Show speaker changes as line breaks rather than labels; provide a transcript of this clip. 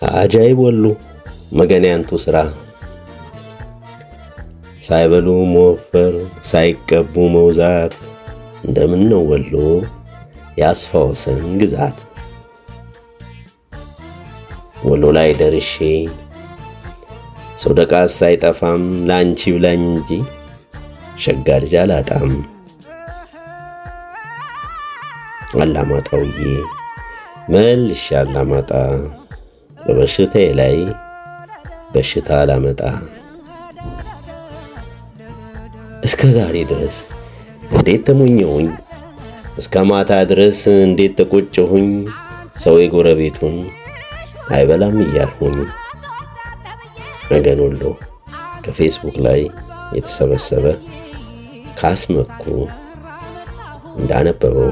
አጃይብ ወሎ መገን ያንቱ ሥራ፣ ሳይበሉ መወፈር ሳይቀቡ መውዛት፣ እንደምን ነው ወሎ የአስፋ ወሰን ግዛት። ወሎ ላይ ደርሼ ሶደቃስ አይጠፋም፣ ለአንቺ ብላኝ እንጂ ሸጋ ልጅ አላጣም። አላማጣውዬ መልሼ አላማጣ፣ በበሽታዬ ላይ በሽታ አላመጣ። እስከ ዛሬ ድረስ እንዴት ተሞኘሁኝ፣ እስከ ማታ ድረስ እንዴት ተቆጨሁኝ፣ ሰው የጎረቤቱን አይበላም እያልሁኝ። መገን ወሎ ከፌስቡክ ላይ የተሰበሰበ ካስመኩ እንዳነበበው